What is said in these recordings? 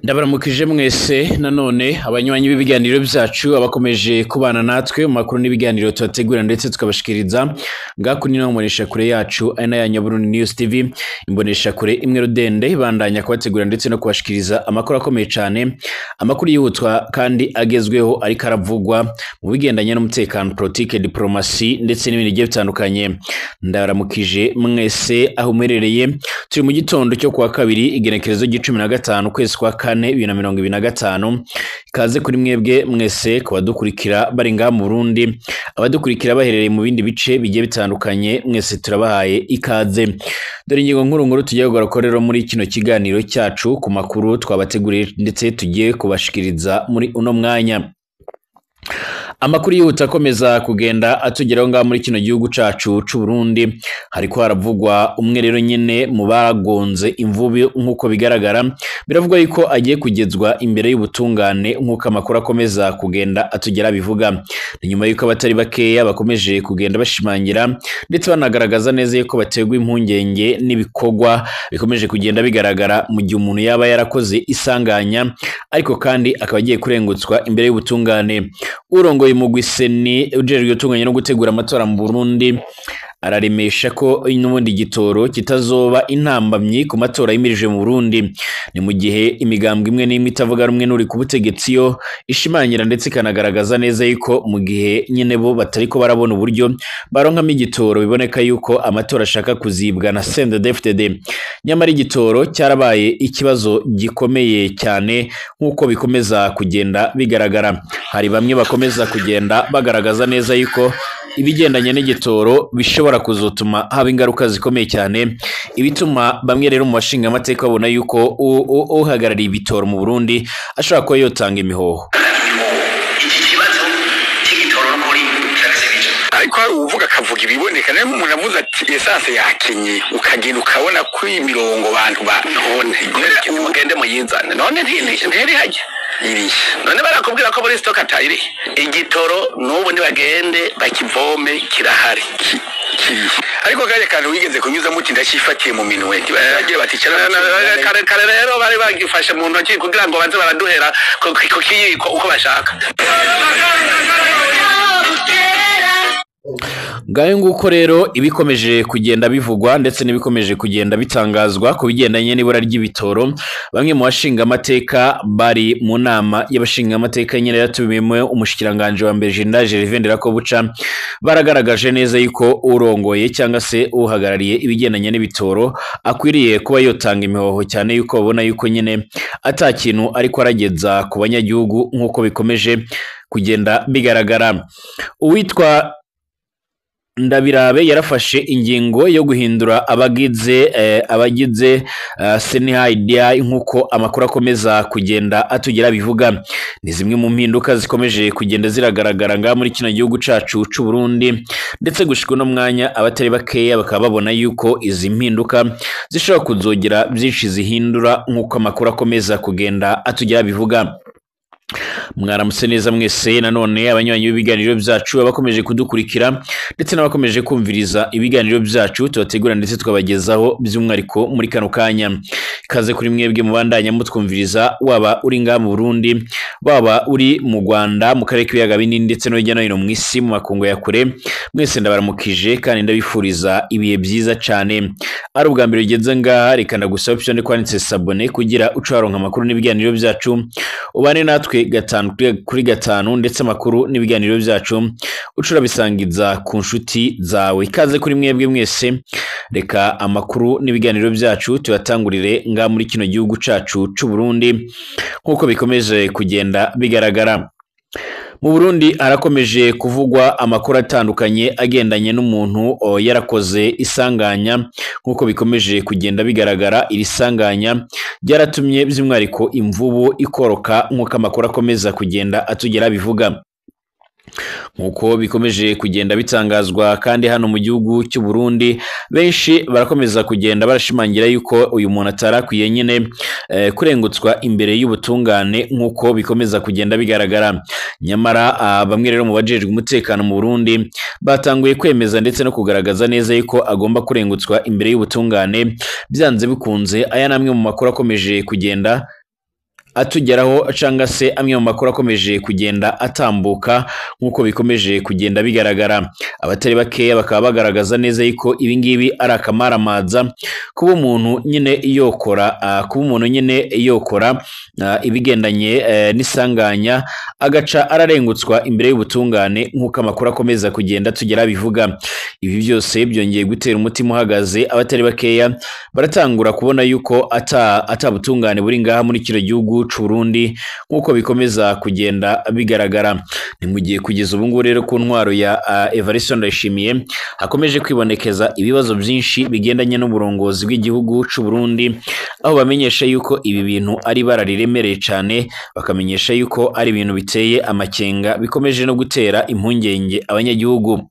Ndabaramukije mwese nanone abanywanyi b'ibiganiro byacu, abakomeje kubana natwe mu makuru n'ibiganiro tubategura ndetse tukabashikiriza ngaku ni mbonesha kure yacu ari na ya Nyaburundi News TV, imbonesha kure imwe rudende ibandanya kubategura ndetse no kubashikiriza amakuru akomeye cyane, amakuru yihutwa kandi agezweho ariko aravugwa mu bigendanye n'umutekano, politike, diplomasi ndetse n'ibindi bigiye bitandukanye. Ndabaramukije mwese aho muherereye. Turi mu gitondo cyo kuwa kabiri, igenekerezo ry'icumi na gatanu, ukwezi kwa kane, 2025. Ikaze kuri mwebwe mwese kubadukurikira bari ngaha mu Burundi, abadukurikira baherereye mu bindi bice bigiye bitandukanye, mwese turabahaye ikaze. Dore ingingo nkuru nkuru tugiye kugaruka rero muri kino kiganiro cyacu ku makuru twabateguriye ndetse tugiye kubashikiriza muri uno mwanya. Amakuru yihuta akomeza kugenda atugeraho ngaha muri kino gihugu cacu c'u Burundi, hariko haravugwa umwe rero nyene mu bagonze imvubu. Nk'uko bigaragara, biravugwa yuko agiye kugezwa imbere y'ubutungane, nk'uko amakuru akomeza kugenda atugera bivuga. Ni nyuma yuko abatari bakeya bakomeje kugenda bashimangira ndetse banagaragaza neza yuko baterwa impungenge n'ibikorwa bikomeje kugenda bigaragara mu gihe umuntu yaba yarakoze isanganya, ariko kandi akaba agiye kurengutswa imbere y'ubutungane. Urongoye umugwi CENI ujejwe gutunganya no gutegura amatora mu Burundi araremesha ko n'ubundi igitoro kitazoba intambamyi ku matora yimirije mu Burundi. Ni mu gihe imigambwe imwe n'imwe itavuga rumwe n'uri ku butegetsi yo ishimangira ndetse ikanagaragaza neza yuko mu gihe nyene bo batariko barabona uburyo baronkamo igitoro, biboneka yuko amatora ashaka kuzibwa na CNDD-FDD. Nyamara igitoro cyarabaye ikibazo gikomeye cyane, nk'uko bikomeza kugenda bigaragara. Hari bamwe bakomeza kugenda bagaragaza neza yuko ibigendanye n'igitoro bishobora kuzotuma haba ingaruka zikomeye cyane, ibituma bamwe rero mu bashinga amateka babona yuko uhagarariye ibitoro mu Burundi ashobora kuba yotanga imihoho. Iki kibazo cy'igitoro n'ukuri kirabisibije. Ariko hari uwuvuga akavuga ibiboneka. Nayo umuntu avuze ati essence yakenye, ukagenda ukabona ko imirongo bantu ba None mugende muyizane. None ntiri hajya irihe? None barakubwira ko muri stock atayiri igitoro. N'ubu ntibagende bakivome, kirahari. Kirihe? Ariko kariya kantu wigeze kunyuzamo uti ndacyifatiye mu minwe, ntibagira bati Kare kare rero bari bagifashe mu ntoki kugira ngo baze baraduhera ku kiyiko uko bashaka. Ngayo nguko rero ibikomeje kugenda bivugwa ndetse n'ibikomeje kugenda bitangazwa ku bigendanye n'ibura ry'ibitoro. Bamwe mu bashinga amateka bari mu nama y'abashinga amateka nyine yatumiwemo umushikiranganje wa mbere Jenerali Gervais Ndirakobuca baragaragaje neza yuko urongoye cyangwa se uhagarariye ibigendanye n'ibitoro akwiriye kuba yotanga imihoho, cyane yuko babona yuko nyine ata kintu ariko arageza ku banyagihugu, nk'uko bikomeje kugenda bigaragara. Uwitwa Ndabirabe yarafashe ingingo yo guhindura abagize CNIDI, nk'uko amakuru akomeza kugenda atugera bivuga. Ni zimwe mu mpinduka zikomeje kugenda ziragaragara ngaha muri kino gihugu cacu c'u Burundi, ndetse gushika uno mwanya abatari bakeya bakaba babona yuko izi mpinduka zishobora kuzogira byinshi zihindura, nk'uko amakuru akomeza kugenda atugera bivuga. Mwaramutse neza mwese nanone abanywanyi b'ibiganiro byacu, abakomeje kudukurikira ndetse n'abakomeje kumviriza ibiganiro byacu tubategura ndetse tukabagezaho by'umwihariko muri kano kanya. Ikaze kuri mwebwe mubandanya mutwumviriza, waba uri ngaha mu Burundi, waba uri mu Rwanda, mu karere k'ibiyaga binini ndetse no hirya no hino mu isi mu makungu ya kure, mwese ndabaramukije kandi ndabifuriza ibihe byiza cyane. Ari ubwa mbere ugeze ngaha, reka ndagusaba option kwanditse s'abonner kugira uce waronka amakuru n'ibiganiro byacu, ubane natwe gatanu kuri gatanu, ndetse amakuru n'ibiganiro byacu uce urabisangiza ku nshuti zawe. Ikaze kuri mwebwe mwese. Reka amakuru n'ibiganiro byacu tuyatangurire ngaha muri kino gihugu cacu c'u Burundi. Nk'uko bikomeje kugenda bigaragara, mu Burundi harakomeje kuvugwa amakuru atandukanye agendanye n'umuntu yarakoze isanganya. Nk'uko bikomeje kugenda bigaragara, iri sanganya ryaratumye by'umwihariko imvubu ikoroka, nk'uko amakuru akomeza kugenda atugera bivuga. Nk'uko bikomeje kugenda bitangazwa kandi hano mu gihugu cy'u Burundi, benshi barakomeza kugenda barashimangira yuko uyu muntu atarakwiye nyine kurengutswa imbere y'ubutungane, nk'uko bikomeza kugenda bigaragara. Nyamara bamwe rero mu bajejwe umutekano mu Burundi batanguye kwemeza ndetse no kugaragaza neza yuko agomba kurengutswa imbere y'ubutungane byanze bikunze. Aya ni amwe mu makuru akomeje kugenda atugeraho canga se amwe mu makuru akomeje kugenda atambuka nk'uko bikomeje kugenda bigaragara. Abatari bakeya bakaba bagaragaza neza yuko ibingibi ari akamaramaza kuba umuntu nyine yokora kuba umuntu nyine yokora ibigendanye n'isanganya agaca ararengutswa imbere y'ubutungane nk'uko amakuru akomeza kugenda tugera bivuga. Ibi byose byongeye gutera umutima uhagaze abatari bakeya baratangura kubona yuko atabutungane buri ngaha muri kino gihugu c'u Burundi nk'uko bikomeza kugenda bigaragara. Ni mu gihe kugeza ubu ngubu rero ku ntwaro ya Evariste Ndayishimiye hakomeje kwibonekeza ibibazo byinshi bigendanye n'uburongozi bw'igihugu c'u Burundi, aho bamenyesha yuko ibi bintu ari bara riremereye cane, bakamenyesha yuko ari ibintu biteye amakenga bikomeje no gutera impungenge abanyagihugu.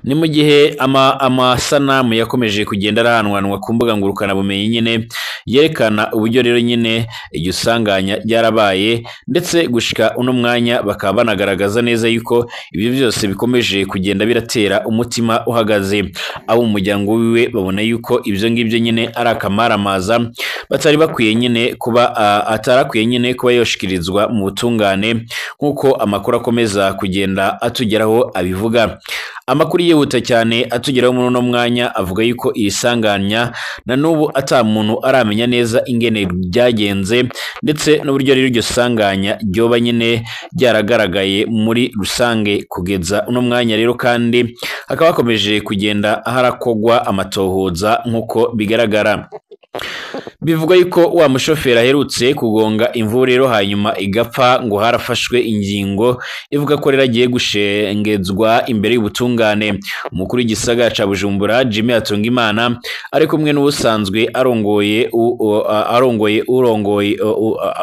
Ni mu gihe amasanamu yakomeje kugenda arahanwanwa ku mbuga ngurukana bumenyi nyine yerekana uburyo rero nyine iryo sanganya ryarabaye, ndetse gushika uno mwanya bakaba banagaragaza neza yuko ibyo byose bikomeje kugenda biratera umutima uhagaze. Abo mu muryango wiwe babona yuko ibyo ngibyo nyine ari akamaramaza batari bakwiye nyine kuba atarakwiye nyine kuba yoshikirizwa mu butungane nk'uko amakuru akomeza kugenda atugeraho abivuga. Amakuru yihuta cyane atugeraho muri uno mwanya avuga yuko iri sanganya na n'ubu ata muntu aramenya neza ingene ryagenze ndetse n'uburyo rero iryo sanganya ryoba nyine ryaragaragaye muri rusange. Kugeza uno mwanya rero kandi hakaba hakomeje kugenda harakogwa amatohoza nk'uko bigaragara. Bivugwa yuko wa mushoferi aherutse kugonga imvubu rero hanyuma igapfa, ngo harafashwe ingingo ivuga ko rero agiye gushengezwa imbere y'ubutungane. Umukuru w'igisagara ca Bujumbura Jimmy Hatungimana ari kumwe n'ubusanzwe arongoye arongoye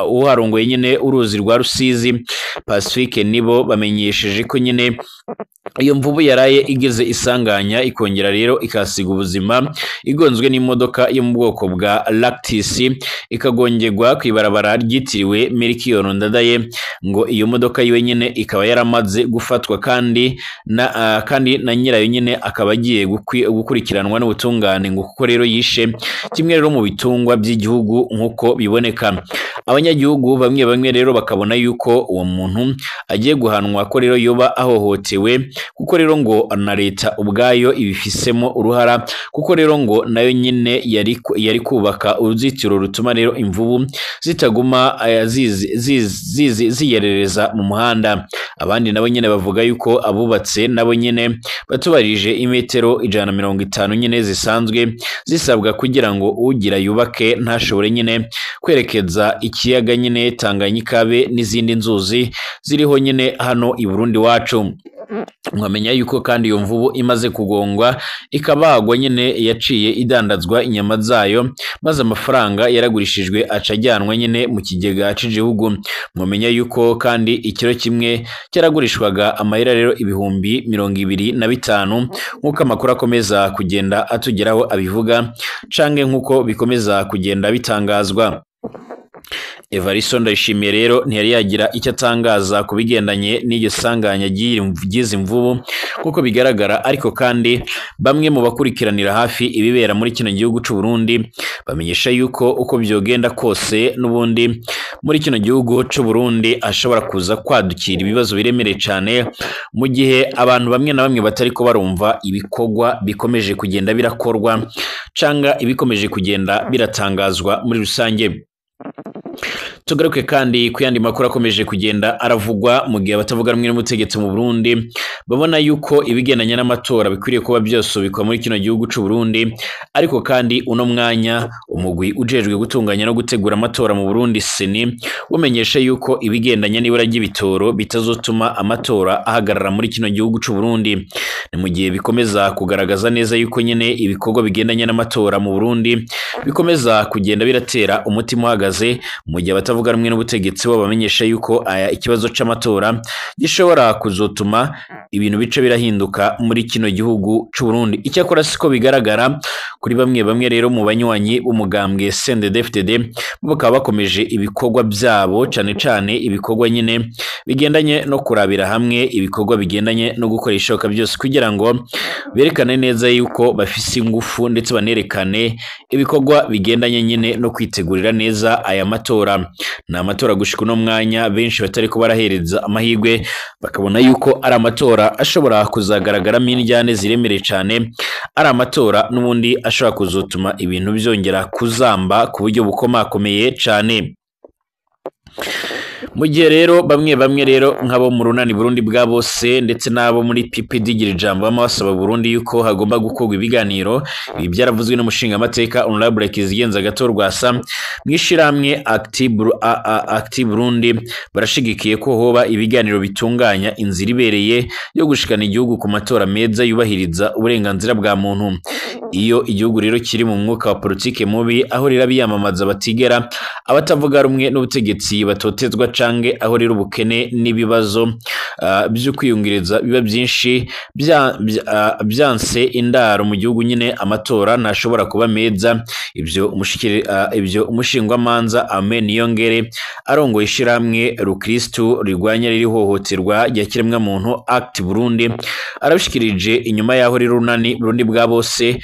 uharongoye nyine uruzi rwa Rusizi Pacifique, nibo bamenyesheje ko nyine iyo mvubu yaraye igeze isanganya ikongera rero ikasiga ubuzima igonzwe n'imodoka yo mu bwoko bwa Lactis ikagongerwa kw'ibarabara ryitiriwe Melchior Ndadaye. Ngo iyo modoka yiwe nyine ikaba yaramaze gufatwa kandi na nyirayo nyine akaba agiye gukurikiranwa n'ubutungane, ngo kuko rero yishe kimwe rero mu bitungwa by'igihugu nk'uko biboneka. Abanyagihugu bamwe bamwe rero bakabona yuko uwo muntu agiye guhanwa ko rero yoba ahohotewe, kuko rero ngo na leta ubwayo ibifisemo uruhara, kuko rero ngo nayo nyine yari kubaka uruzitiro rutuma rero imvubu zitaguma ziyerereza mu muhanda. Abandi nabo nyine bavuga yuko abubatse nabo nyine batubarije imetero 150 nyine zisanzwe zisabwa kugira ngo ugira yubake ntashobore nyine kwerekeza ikiyaga nyine Tanganyika be n'izindi nzuzi ziriho nyine hano i Burundi wacu. Mwamenya yuko kandi iyo mvubu imaze kugongwa ikabagwa nyine yaciye idandazwa inyama zayo, maze amafaranga yaragurishijwe aca ajyanwa nyine mu kigega c'igihugu. Mwamenya yuko kandi ikiro kimwe cyaragurishwaga amahera rero 25,000 nk'uko amakuru akomeza kugenda atugeraho abivuga canke nk'uko bikomeza kugenda bitangazwa. Evariste Ndayishimiye rero ntiyari yagira icyo atangaza ku bigendanye n'iryo sanganya ry'izi mvubu nk'uko bigaragara, ariko kandi bamwe mu bakurikiranira hafi ibibera muri kino gihugu c'u Burundi bamenyesha yuko uko byogenda kose n'ubundi muri kino gihugu c'u Burundi ashobora kuza kwadukira ibibazo biremereye cyane, mu gihe abantu bamwe na bamwe batari ko barumva ibikorwa bikomeje kugenda birakorwa canga ibikomeje kugenda biratangazwa muri rusange. Tugaruke kandi ku yandi makuru akomeje kugenda aravugwa mu gihe abatavuga rumwe n'ubutegetsi mu Burundi babona yuko ibigendanye n'amatora bikwiriye kuba byosubikwa muri kino gihugu c'u Burundi, ariko kandi uno mwanya umugwi ujejwe gutunganya no gutegura amatora mu Burundi CENI umenyesha yuko ibigendanye n'ibura ry'ibitoro bitazotuma amatora ahagarara muri kino gihugu c'u Burundi. Ni mu gihe bikomeza kugaragaza neza yuko nyine ibikorwa bigendanye n'amatora mu Burundi bikomeza kugenda biratera umutima uhagaze, mu gihe abatavuga rumwe n'ubutegetsi bo bamenyesha yuko aya ikibazo c'amatora gishobora kuzotuma ibintu bice birahinduka muri kino gihugu c'u Burundi. Icyakora siko bigaragara kuri bamwe bamwe rero mu banywanyi b'umugambwe CNDD-FDD, bakaba bakomeje ibikorwa byabo cane cane ibikorwa nyine bigendanye no kurabira hamwe ibikorwa bigendanye no gukora ishoka byose kugira ngo berekane neza yuko bafise ingufu ndetse banerekane ibikorwa bigendanye nyine no kwitegurira neza aya matora. Ni amatora gushika uno mwanya benshi batari ko barahereza amahirwe, bakabona yuko ari amatora ashobora kuzagaragaramo indyane ziremereye cane, ari amatora n'ubundi ashobora kuzotuma ibintu byongera kuzamba ku buryo bukomakomeye cane. Mu gihe rero bamwe bamwe rero nk'abo mu runani Burundi bwa bose ndetse n'abo muri PPD gira ijambo bama basaba Burundi yuko hagomba gukorwa ibiganiro. Ibi byaravuzwe n'umushingamateka Honorable Kizigenza Gato Rwasa mw'ishirahamwe Acti Burundi, barashigikiye ko hoba ibiganiro bitunganya inzira ibereye yo gushikana igihugu ku matora meza yubahiriza uburenganzira bwa muntu. Iyo igihugu rero kiri mu mwuka wa politike mubi, aho rero abiyamamaza batigera, abatavuga rumwe n'ubutegetsi batotezwa canke aho rero ubukene n'ibibazo byo kwiyongereza biba byinshi byanse indaro mu gihugu nyine, amatora ntashobora kuba meza. Ibyo umushingwamanza Amen Niyongere arongoye ishirahamwe Rukristu rigwanya riri hohoterwa rya kiremwamuntu Act Burundi arabishikirije inyuma yaho rero runani Burundi bwa bose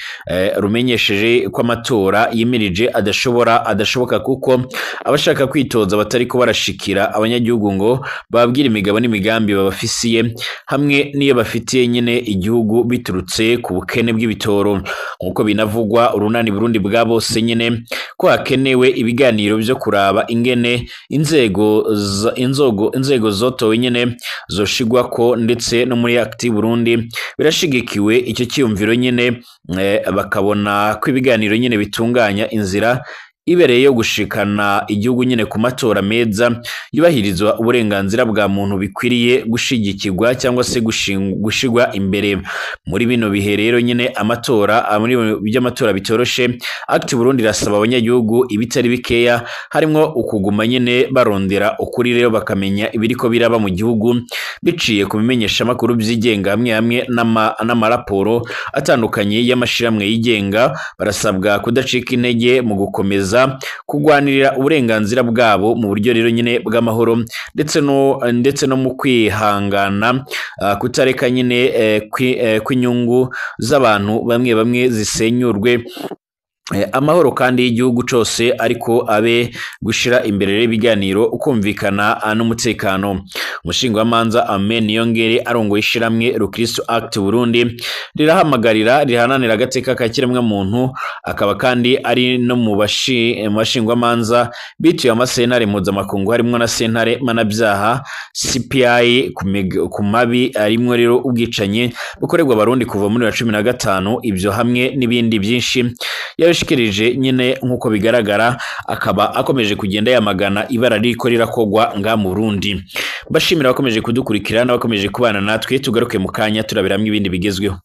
rumenyesheje ko amatora yimirije adashoboka kuko abashaka kwitoza batari ko barashikira abanyagihugu ngo bababwire imigabo n'imigambi babafisiye hamwe n'iyo bafitiye nyine igihugu biturutse ku bukene bw'ibitoro. Nk'uko binavugwa urunani Burundi bwa bose nyine ko hakenewe ibiganiro byo kuraba ingene inzego zotowe nyine zoshigwako, ndetse no muri Acti Burundi birashigikiwe icyo cyiyumviro nyine, bakabona ko ibiganiro nyine bitunganya inzira ibereye yo gushikana igihugu nyine ku matora meza yubahirizwa uburenganzira bwa muntu bikwiriye gushigikirwa cyangwa se gushigwa imbere. Muri bino bihe rero nyine amatora muri by'amatora bitoroshe, Act Burundi irasaba abanyagihugu ibitari bikeya harimwo ukuguma nyine barondera ukuri rero bakamenya ibiriko biraba mu gihugu biciye ku bimenyeshamakuru byigenga hamwe hamwe n'amaraporo atandukanye y'amashirahamwe yigenga. Barasabwa kudacika intege mu gukomeza kugwanirira uburenganzira bwabo mu buryo rero nyine bw'amahoro ndetse no mu kwihangana, kutareka nyine kw'inyungu z'abantu bamwe bamwe zisenyurwe. Amahoro kandi y'igihugu cose ariko abe gushira imbere rero ibiganiro, ukumvikana n'umutekano. Umushingwamanza Amen Niyongere arongoye ishiramwe Rukristo Act Burundi rirahamagarira rihananira agateka ka kiremwamuntu, akaba kandi ari no mu bashingwamanza bituye amasentare mpuzamakungu harimwo na sentare mpanabyaha CPI ku mabi arimwo rero ubwicanyi bukorerwa Abarundi kuva muri 2015, ibyo hamwe n'ibindi byinshi yabishikirije nyine. Nk'uko bigaragara akaba akomeje kugenda yamagana ibara ririko rirakogwa nga mu Burundi. Bashimira abakomeje kudukurikira n'abakomeje kubana natwe, tugaruke mu kanya turabiramwe ibindi bigezweho.